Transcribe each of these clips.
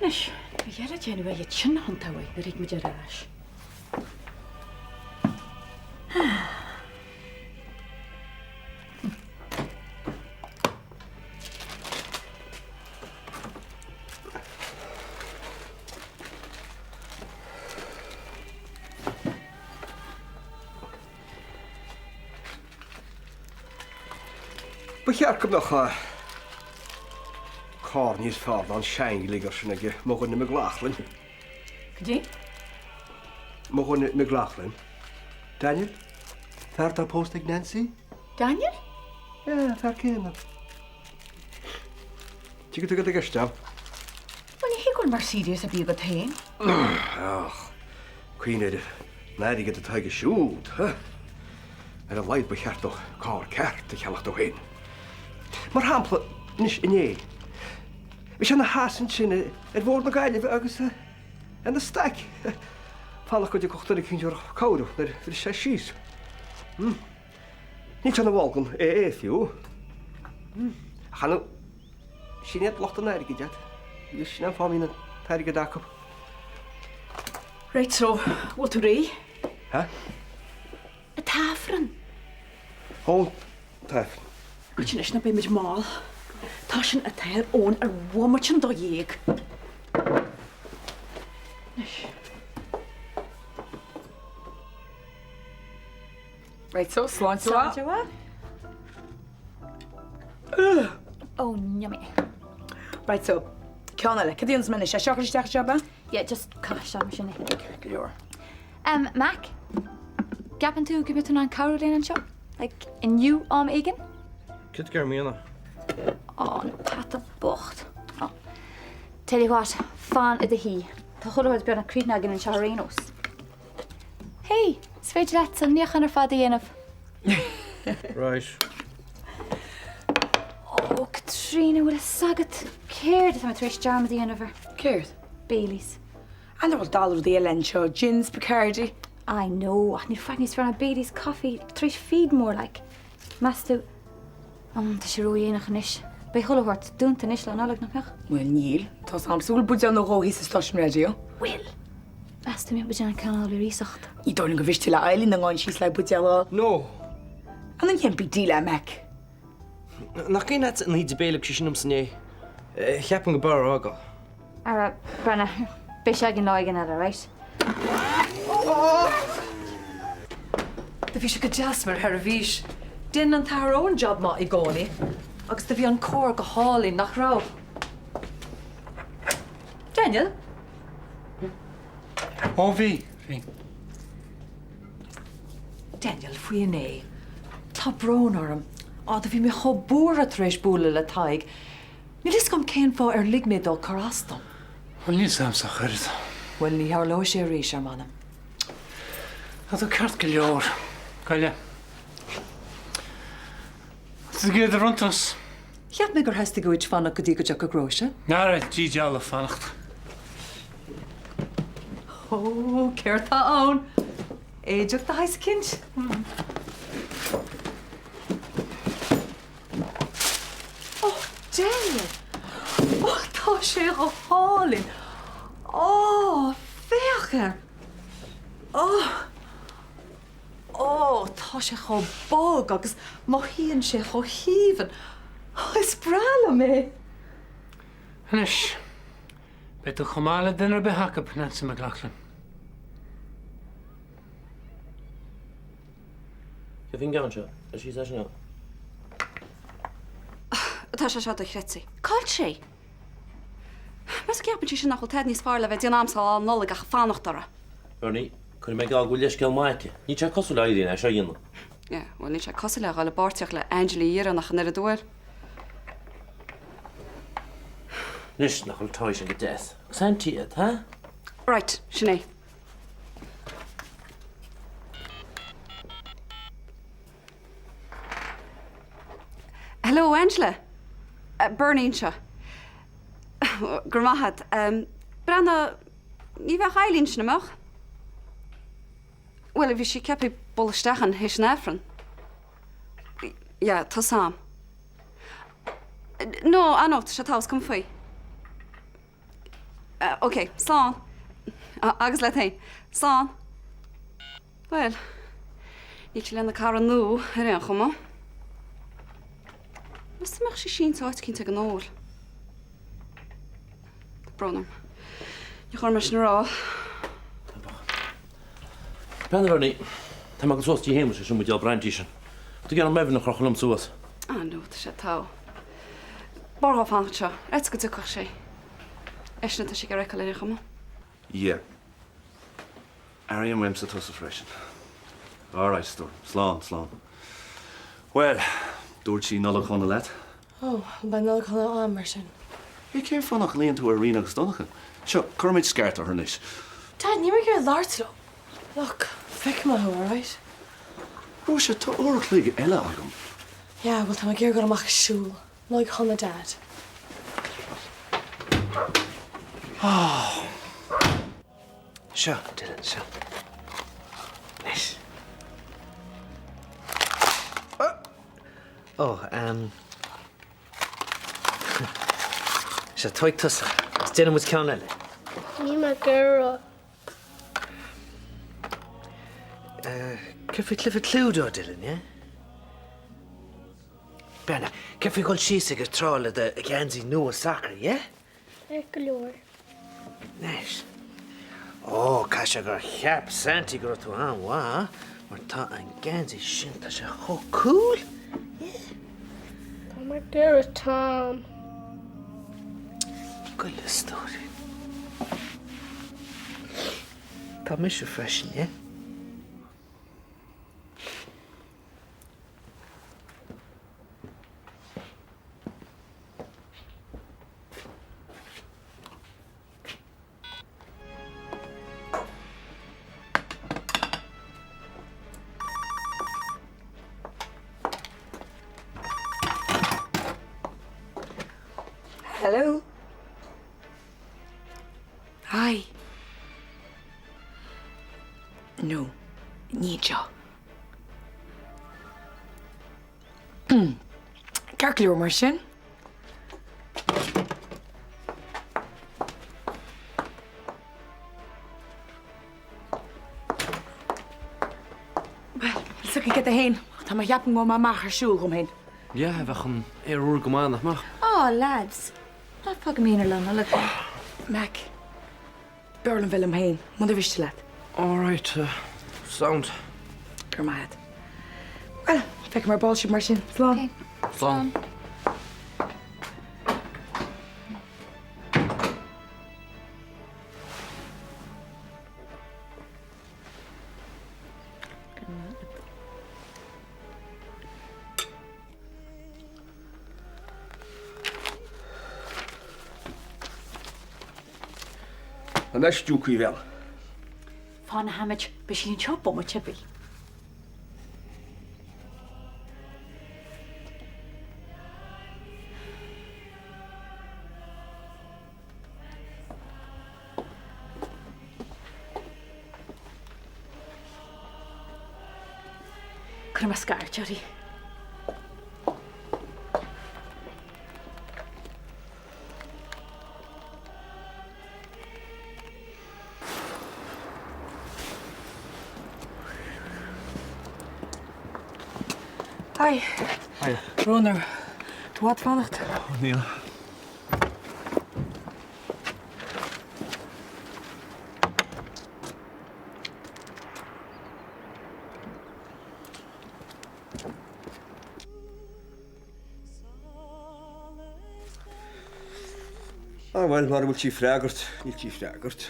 Anois, bhí eile ag déanamh iad sin a thiontú uaidh nuair a thig muid ar ais. Ba cheart go mbeadh carr níos fearr ná an seanghliogar sin ag mo dhuine McLaughlin. Cad é? Mo dhuine McLaughlin. Daniel? Fear atá pósta ag Nancy? Daniel? Yeah, an fear céanna. Tuigeann tú cad atá i gceist agam. Bhuel, ní hé go bhfuil Mercedes ar bith agat féin. Ach, cuimhnigh ar an airgead atá aige siúd, huh? Ar a laghad ba cheart dó carr ceart a cheannach dó féin. Mar shampla, anois inné, bhí sé ina sheasamh ansin ar Bhóthar na Gaillimhe agus é ina staic. Fanacht go dtiocfadh duine eicínt a thabharfadh cabhair dó nuair a bhris sé síos. Níl sé ina bhall den AA fiú. Ach ar ndóigh, sin iad lucht an airgid iad. Agus sin an fáth a mbíonn an t-airgead acu. Right so, bhfuil tú réidh? Ha? An t-Aifreann. Ó, an t-Aifreann. Goitse anois nó beidh muid mall. Tosaíonn an tAthair Eoin ar bhomaite an 12. Anois. Right so, sláinte mhaith. Sláinte mhaith. Oh, yummy. Right so, ceann eile, cad a dhéanfas mé anois? É seo a chur isteach anseo, ab ea? Yeah, just caith isteach mar sin é. Ceart go leor. Um, Mac, gceapann tú go mbeidh tú in ann cabhrú linn anseo? Like, inniu am éigin? Cad go miana? Oh, an peata bocht. Oh. Tell you what, fan i do shuí. Tá chuile rud beagnach críochnaithe againn anseo ar aon nós. Hey, is féidir leat an níochán ar fad a dhéanamh. Right. Ó, Caitríona, bhfuil fhios agat céard atá mé tar éis dearmad a dhéanamh air? Céard? Baileys. And bhfuil dal rudaí eile anseo, gins, Bacardi. I know, ach níl faic níos fearr ná Baileys coffee tar éis feed mór like. Meas tú? Tá sé ródhéanach anois. Beidh chuile shórt dúnta anois lá Nollag, nach mbeadh? Bhuel, níl. Tá 's a'msa go bhfuil buidéal nó dhó thíos sa stáisiún raidió. Bhfuil? Meas tú an mbeadh muid in ann ceann a fháil ar iasacht? Ní dóigh liom gur mhiste le Eileen a ngabhann síos le buidéal a fháil. No. An an big deal é, Mac? Nach cuimhin leat an oíche a béiligh sí sin liomsa inné? Cheapfainn go mb'fhearr a fhágáil. Ara, Brenna, beidh sé againn lá éigin eile, right? Do bhí sé go deas mar sheirbhís. Déanann an tAthair Eoin jab maith i gcónaí. Agus do bhí an cór go hálainn, nach raibh? Daniel? Ó bhí, bhí. Daniel, faoi inné. Tá brón orm. Á, do bhí mé chomh buartha tar éis bualadh le Tadhg. Níl fhios agam cén fáth ar lig mé dó cur as dom. Bhuel, níl 's a'msa ach oiread. Bhuel, ní tharlóidh sé arís, ar m'anam. Tá tú ceart go leor. Goile. Tá tú ag iarraidh do bhronntanas. Cheap mé gur theastaigh uait fanacht go dtí go dtiocfadh Róise. Ara, Dia dealbh fanacht. Ó, céard tá ann? Éideach de shaghas eicínt? Ó, Daniel! Ó, tá sé go hálainn! Ó, féach air! Ó, ó, tá sé chomh bog agus mothaíonn sé chomh haoibhinn. Ó, is breá liom é! Anois, beidh tú chomh maith le duine ar bith acu, Nancy McLaughlin. Cé faoin gceann seo? Ar síos é sin ann. Tá sé seo dochreidte. Cá bhfuil sé? Meas tú gceapann sí sin nach bhfuil tada níos fearr le bheith ag déanamh a'msa Lá Nollag ach fanacht uirthi. Bernie, cuirfidh mé geall go bhfuil leithscéal maith aici. Níl sé cosúil le Eileen é seo a dhéanamh. Yeah, bhuel níl sé cosúil le dhul i bpáirtíocht le Angela Dhíreann ach an oiread bhuel. Anois, nach bhfuil toy sin go deas? Agus auntie iad, ha? Right, sin é. Hello, Angela. Bernie anseo. Go raibh maith agat. Breathnaigh, ní bheadh Eileen ansin, an mbeadh? Bhuel, bhí sí ceaptha bualadh isteach ann théis an Aifreann. Yeah, tá 's a'm. No, ah no, tá sé tá's agam faoi. Ok, slán. Agus leat féin. Slán. Bhuel, níl sí lena cara nua ar aon chuma. Meas tú an mbeadh sí sínte áit eicínt ag an ól? Tá brón orm. Níor chóir dom é sin a rá. Bean a Bhernie, tá mé ag dul suas dtí Shéamus leis an mbuidéal brandy sin. Tá tú ag iarraidh m'Evan a chrochadh liom suas. Ah no, tá sé togha. B'fhearr dhó fanacht anseo, ar fhaitíos go dtiocfadh sé. Eisean atá sí ag iarraidh a fheiceáil ar aon chuma. Yeah. Airím uaimse tusa freisin. Alright, a stór. Slán, slán. Bhuel, dúirt sí Nollaig Shona leat. Ó, beidh Nollaig Shona a'm mar sin. Hey, cén fáth nach nglaonn tú ar Ríona agus Donncha? Seo, cuirfimid scairt orthu anois. Dad, níl mé ag iarraidh labhairt leo. Look, feicfidh mé thú, alright? Róise, tá uair a chloig eile agam. Yeah, bhuel, tá mé ag iarraidh dul amach ag siúl. Nollaig Shona, Dad. Oh. Seo, Dylan, seo. Anois. Ó, ehm. Seo, tóig tusa agus déanfaidh muid ceann eile. Níl mé ag iarraidh. Céard faoi cluiche Cluedo, Dylan, yeah? Breathnaigh, céard faoi dhul síos ag an trá le do gheansaí nua sacair, yeah? Ceart go leor. Anois. Ó, caithfidh sé gur cheap Santy go raibh tú an-mhaith, mar tá an geansaí sin, tá sé chomh cool! Yeah. Tá mé ag iarraidh Tom. Goile, a stóirín. Tá mise freisin, yeah? Hello. Hi. No, ní anseo. Ceart go leor mar sin. Bhuel, is okay cad é féin. Tá mé ag ceapadh go ngabhfaidh mé amach ar siúl dhom féin. Yeah, bheadh an aer úr go maith, nach mbeadh? Aw, lads, ná fág mé aonar Lá Nollag. Mac. B'fhearr liom bheith liom féin, muna mhiste leat. Alright, sound. Go raibh maith agat. Bhuel, feicfidh mé ar ball sibh mar sin. Slán. Slán. Anois, stiúcaí bhéal. Fanfaimid, beidh sí anseo bomaite ar bith. Cuirfidh mé scairt uirthi. Hi. Hiya. Brón orm. Tú ag fanacht? Níl. Ah bhuel, mara bhfuil sí ag freagairt, níl sí ag freagairt.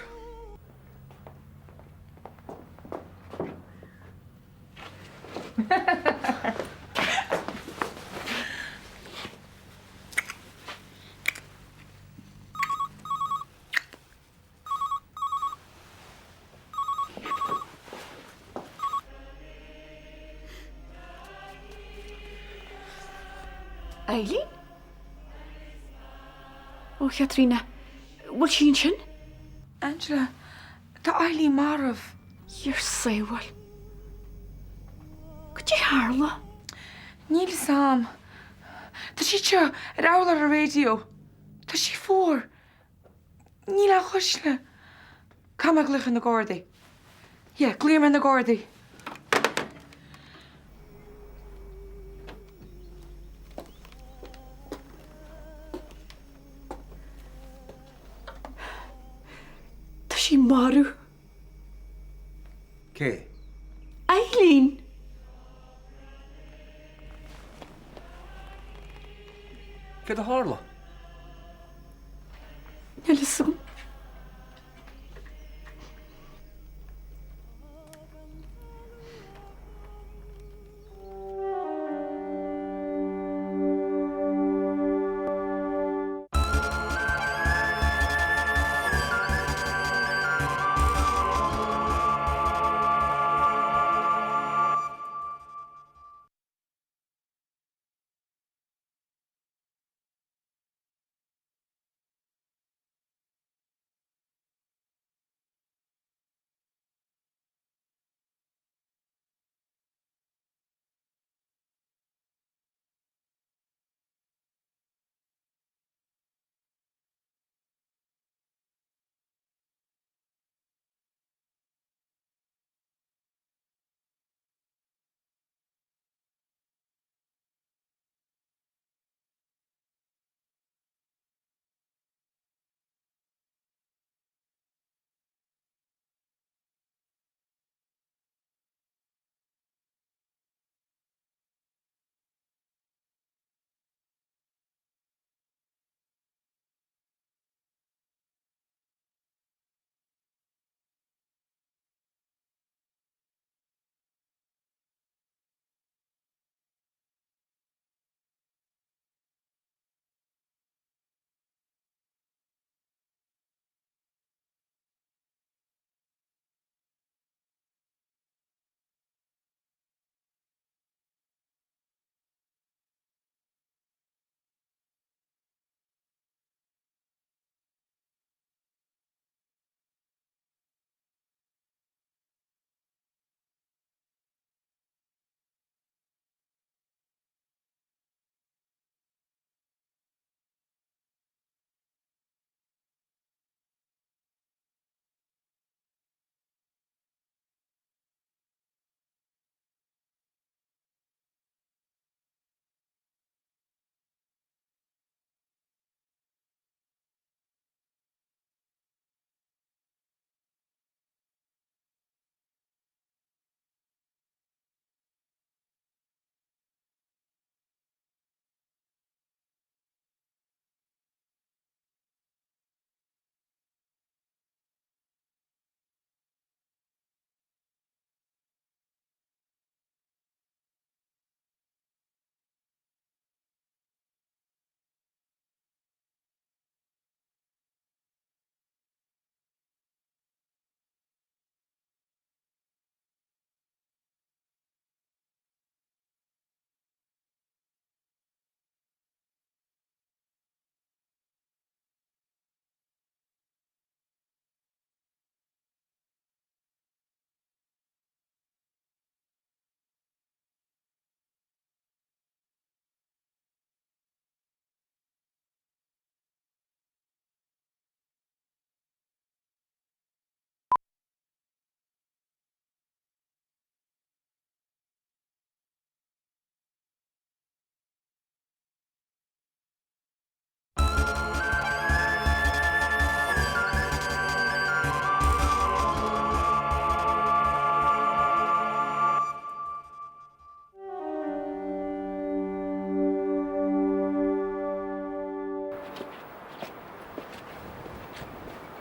Eileen? Ó, a Chaitríona, bhfuil sí ansin? Angela, tá Eileen marbh. Dhia ár sábháil. Cad é a tharla? Níl fhios a'm. Tá sí anseo ar urlár an raidió. Tá sí fuar. Níl ach cuisle. Caithfidh mé glaoch ar na Gardaí. Yeah, glaofaidh mé ar na Gardaí. Tá sí marbh. Cé? Eilín! Céard a tharla? Níl a fhios agam.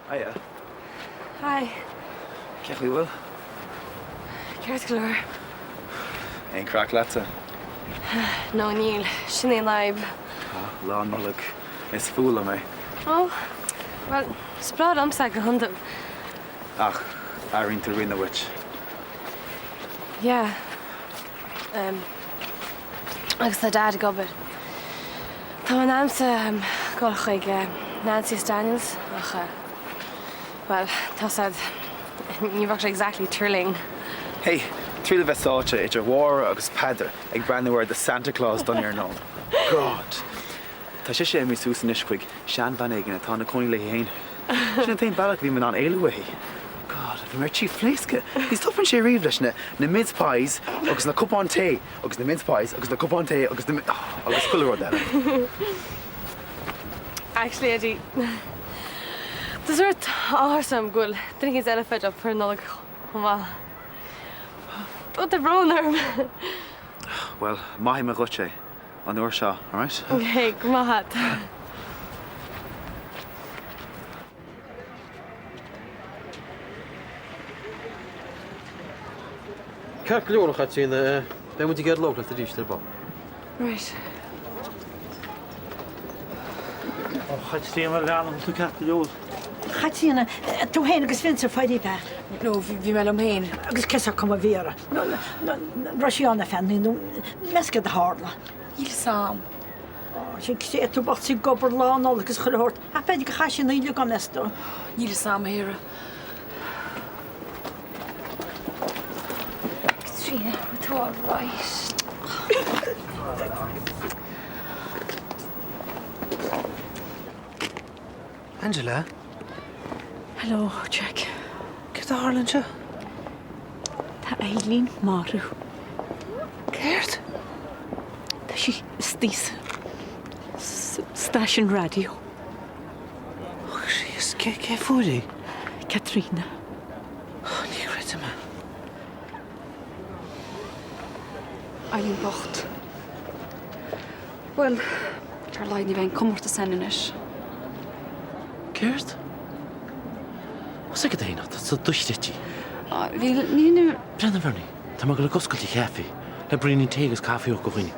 Hiya. Hi. Cén chaoi a bhfuil? Ceart go leor. Aon craic leatsa? No, níl. Sin é an fhadhb. Lá Nollag. Is fuath liom é. Ó, bhuel, is breá liomsa go hiondúil. Ach airíonn tú rian uait. Yeah. Em, agus tá Dad ag obair. Tá mé in ainm em, dul chuig eh, Nancy is Daniels ach eh, bhuel, tá siad, ní bheadh sé exactly thrilling. Hey, triail a bheith sáite idir Mháire agus Peadar ag breathnú ar The Santa Claus Done Here Known. God! Tá sise imithe suas anois chuig seanbhean éigin atá ina cónaí léi féin. Sin an t-aon bealach a bhí mé in ann éalú uaithi. God, bhí mé ar tí phléascadh. Ní stopann sé riamh leis na na mince pies agus na cupáin tae agus na mince pies agus na cupáin tae agus na agus chuile rud eile. Actually, Eddie, tá sórt áthas orm go bhfuil duine éicint eile fed up ar an Nollaig chomh maith. Ó, tá brón orm. Bhuel, maithfidh mé dhuit é, an uair seo, alright? Ok, go raibh maith agat. Ceart go leor, a Chaitríona, beidh muid ag iarraidh labhairt leat arís ar ball. Right. Ó, Chaitríona, lean, an bhfuil tú ceart go leor? Chaitríona, tú féin agus Vince ar fad, ab ea? No, bhí mé liom féin. Agus cén sórt cuma a bhí uirthi? Nó an raibh sí ann ar feadh nó meas céard a tharla? Níl 'fhios a'm. Ó, sin cé tú bocht ag obair Lá Nollag agus chuile shórt, ach b'fhéidir gur chaith sí an oíche gan fhios dó. Níl 'fhios a'm, a Shéara. Caitríona, bhfuil tú all right? Angela? Hello, Jack. Céard a tharla anseo? Tá Eileen marbh. Céard? Tá sí istigh sa stáisiún raidió. Ó Chríost, cé cé fuair í? Caitríona. Ó, ní chreidim é. Eileen bocht. Bhuel, ar a laghad ní bheidh aon comórtas ann anois. Céard? Tá a fhios agat féin, tá sé dochreidte. Bhí, ní, ní. Breathnaigh, Bernie, tá mé ag dul ag oscailt an chaife le braoinín tae agus caife ó gach duine.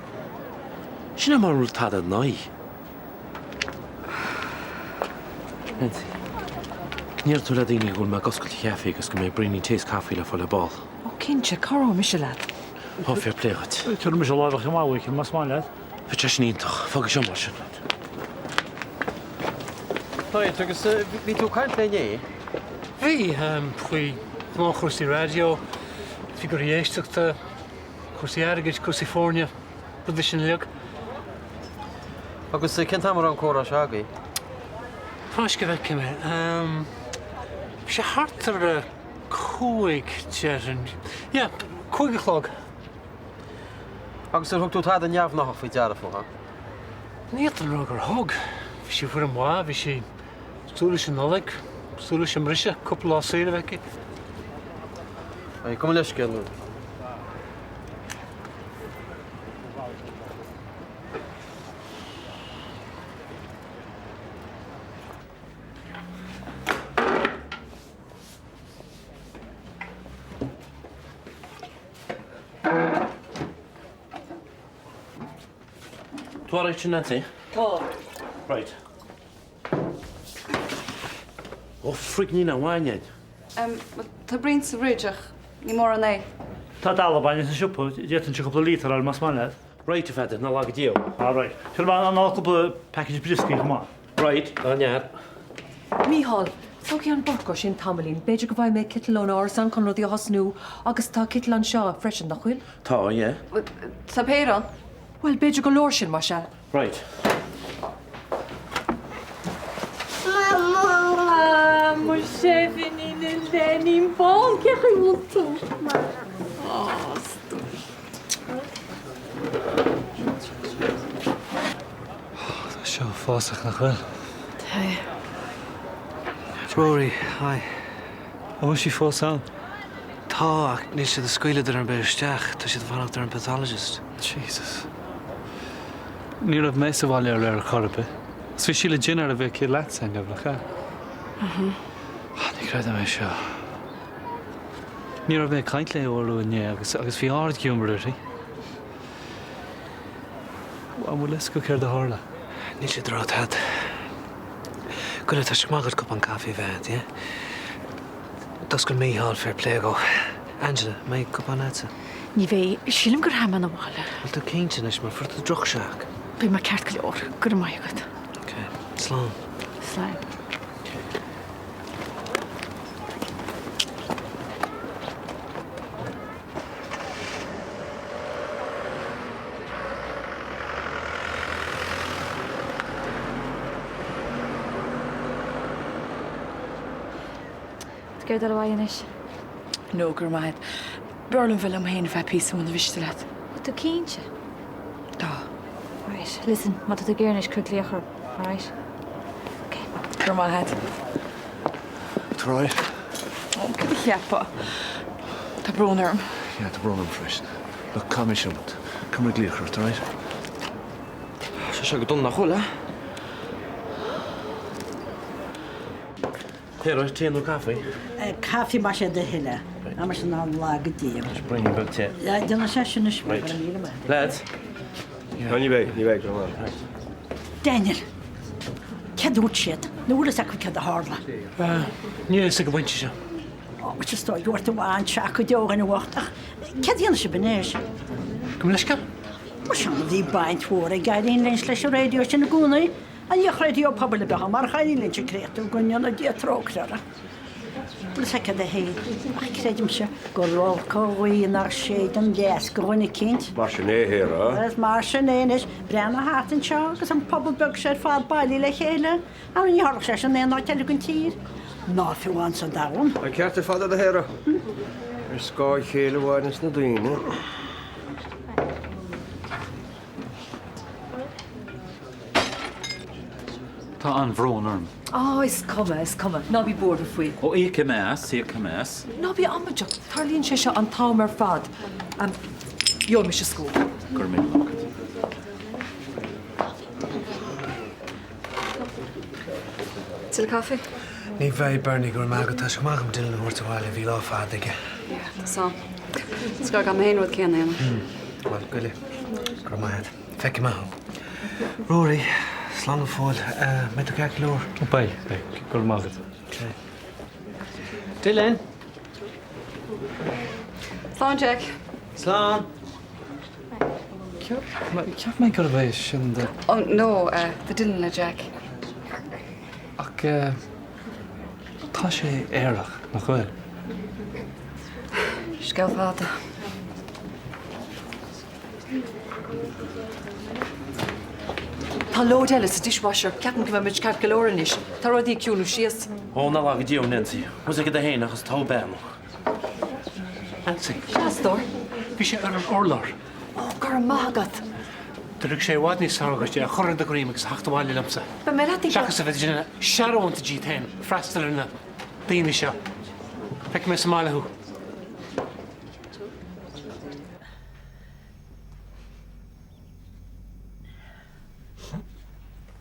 Sin é mura bhfuil tada ina aghaidh. Nancy, an ndéarfaidh tú le daoine go bhfuil mé ag oscailt an chaife agus go mbeidh braoinín tae is caife le fáil ar ball. Ó cinnte, cabhróidh mise leat. Ó, fair play dhuit. Tabharfaidh mise lámh chomh maith, Mhichíl, más maith leat. Bheadh sé sin iontach. Fágfaidh seo mar sin. Right, agus bhí tú ag caint léi inné? Bhí, faoi ghnáthchúrsaí raidió, figiúirí éisteachta, cúrsaí airgid, cúrsaí foirne, rudaí sin uilig. Agus cén t-am a raibh an comhrá seo agaibh? Toisc go bhfeicfidh mé. Bhí sé thart ar a 5, déarfainn. Yeah, 5 a chlog. Agus ar thug tú tada neamhghnáthach faoi deara fúithi? Ní fhéadfainn a rá gur thug. Bhí sí i bhfoirm mhaith, bhí sí ag súil leis an Nollaig, ag súil leis an mbriseadh, cúpla lá saoire a bheith aici. Gabh mo leithscéal. Tú alright sin Nancy? Tá. Right. Ó frig níl aon bhainne a'inn. Em, tá braon sa fridge ach ní mórán é. Tá dalba bainne sa siopa, d'fhéadfainnse cúpla líotar a fháil más maith leat. Right a Pheadair, ná laga Dia. Ah right. Tabhair mé anall cúpla package brioscaí chomh maith. Right, a fhear. Mícheál, Tógfaidh an beirt acu sin tamaillín. B'fhéidir go bhfaighidh mé citeal ón árasán chun rudaí a thosnú agus tá citeal anseo freisin, nach bhfuil? Tá, yeah. Tá péire ann. Bhuel, b'fhéidir gur leor sin, más ea. Right. Ah, mo Sheifinín a leainín bán, cén chaoi a bhfuil tú? Á, stór. Tá seo uafásach, nach bhfuil? Tá. Rory, hi. An bhfuil sí fós ann? Tá, ach níl siad ag scaoileadh duine ar bith isteach. Tá siad ag fanacht ar an pathologist. Jesus. Ní raibh mé sa bhaile aréir ar chor ar bith. Is bhí sí le dinnéar a bheith aici leatsa inniu, nach ea? Mhm. Ní chreidim é seo. Ní raibh mé ag caint léi ó arú inné agus agus bhí ard-ghiúmar uirthi. An bhfuil fhios acu céard a tharla? Níl siad ag rá tada. Gabh i leith, tá sé go maith agat cupán caife a bheith agat, yeah? D'oscail Mícheál, fair play dhó. Angela, an mbeidh cupán agatsa? Ní bheidh. Sílim go rachaidh mé 'na bhaile. Bhfuil tú cinnte anois mar fuair tú drochshock? Beidh mé ceart go leor. Go raibh maith agat. Ok. Slán. Slán. tú ag iarraidh dul abhaile anois? No, go raibh maith agat. B'fhearr liom bheith liom féin ar feadh píosa muna mhiste leat. Tá tú cinnte? Tá. Alright, listen, má tá tú ag iarraidh anois cuir glaoch orm, alright? Ok. Go raibh maith agat. Tá alright. Ó, cad a cheapfá? Tá brón orm. Yeah, tá brón orm freisin. Look, caithfidh mise imeacht. Cuirfidh mé glaoch ort, alright? Tá sé go dona nach bhfuil, eh? Here, tae nó caife? Caife más é do thoil é. Tá mise an-lag go deo. Braoinín beag tae. Déanfaidh sé sin anois. Right. Lads. No, ní bheidh, ní bheidh, go raibh maith. Daniel, céard a dúirt siad? An bhfuil fhios acu céard a tharla? Níl fhios ag an bpointe seo. Ó, muise is dóigh go bhfuair tú an-seac go deo dhuine bhocht ach céard a dhéanfaidh sibh anois? Gabh mo leithscéal? Muise bhí baint mhór ag Eileen Lynch leis an raidió sin i gcónaí. An raidió pobail a bheadh ann marach Eileen Lynch ag créatúr go ndéana Dia trócaire uirthi. Bhfuil fhios aici é féin, ach creidimse gur olc an ghaoth nach séideann leas do dhuine eicínt. Mar sin é, a Shéara. Is mar sin é anois. Breathnaigh thart anseo agus an pobal beag seo ar fad bailithe le chéile. Ara ní tharlódh sé sin in aon áit eile den tír, ná fiú amháin sa domhan. An ceart ar fad agat, a Shéara. Ar scáth a chéile a mhaireanns na daoine. Tá an-bhrón orm. Á, is cuma, is cuma. Ná bí buartha faoi. Ó, íocfaidh mé as, íocfaidh mé as. Ná bí amaideach, tarlaíonn sé seo an t-am ar fad. Gheobhaidh mise scór. Go raibh míle maith agat. Tuilleadh caife? Ní bheidh, Bernie, go raibh maith agat. Tá sé go maith agam Dylan a thabhairt abhaile, bhí lá fada aige. Yeah, tá sá. Is gá agam féin rud céanna a dhéanamh. Bhuel, goile, go raibh maith agat. Feicfidh mé thú. Rory, slán go fóill. Mbeidh tú ceart go leor? Beidh, beidh. Go raibh maith agat. Okay. Dylan! Slán, Jack. Slán! Cheap mé gurbh é sin do. Oh, no, do Dylan le Jack. Ach tá sé aerach, nach bhfuil? Scéal fada. Tá lód eile sa dishwasher. Ceapaim go mbeidh muid ceart go leor anois. Tá rudaí ag ciúnú síos. Ó, ná laga Dia thú, Nancy. Bhfuil agat féin ach is togha bean thú. Nancy. Sea, a stór. Bhí sé ar an urlár. Ó, go raibh maith agat. D'oirfeadh sé i bhfad níos fearr dhuit é a chur ar do dhroim agus a theacht abhaile liomsa. Beidh mé leat ag. Seachas a bheith ag déanamh searbhónta díot féin, freastal ar na daoine seo. Feicfidh mé sa mbaile thú.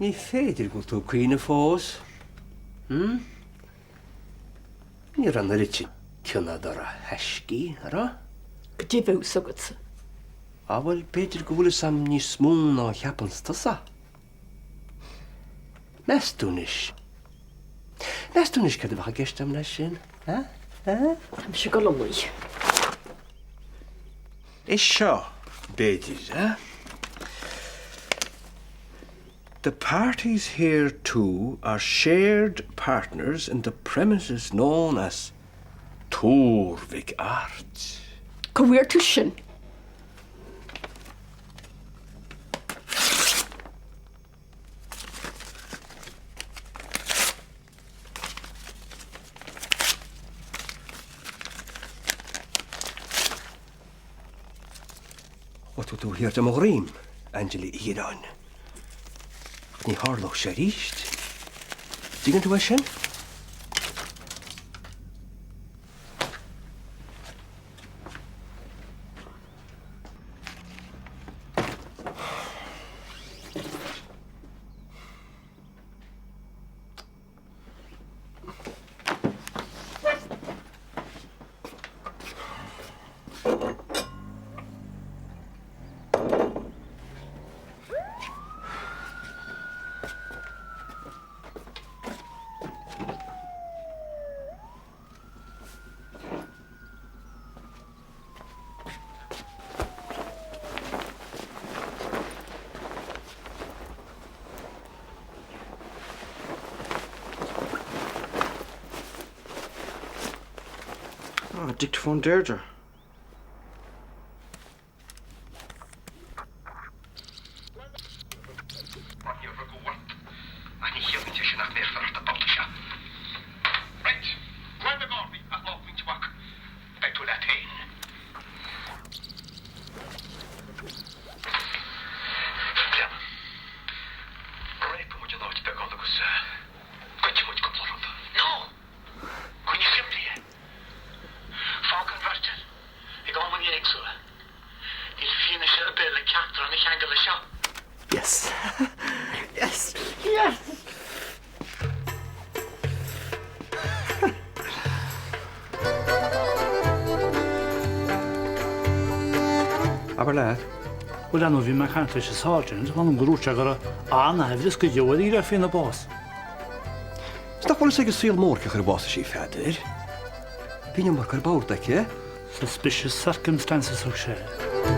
Ní féidir go bhfuil tú ag caoineadh fós. Hm? Ní raibh an oiread sin cion agat orthu a thaiscí, an raibh? Goidé bheadh fhios agatsa. Á bhuel, b'fhéidir go bhfuil fhios a'm níos mó ná a cheapanns tusa. Meas tú anois. Meas tú anois céard a bheadh i gceist a'm leis sin, a? A? Tá mise ag dul a luí. É seo, b'fhéidir, a? The parties hereto are shared partners in the premises known as Túr Mhic Airt. Cá bhfuair tú sin? Chuaigh tú thiar de mo dhroim, Angela Uí Dhireáin. Ach ní tharlóidh sé arís. Dtuigeann tú é sin? Ah, Dictaphone Deirdre. Abair leat. Bhuel, ar ndóigh, bhí mé ag caint leis an Sergeant, m'anam go ndúirt sé go raibh an-aimhleas go deo uirthi le faoina bás. Is nach bhfuil fhios ag an saol mór cén chaoi ar bhásaigh sí, a Pheadair? Bhí an iomarca ar bord aici. Suspicious circumstances, thug sé air.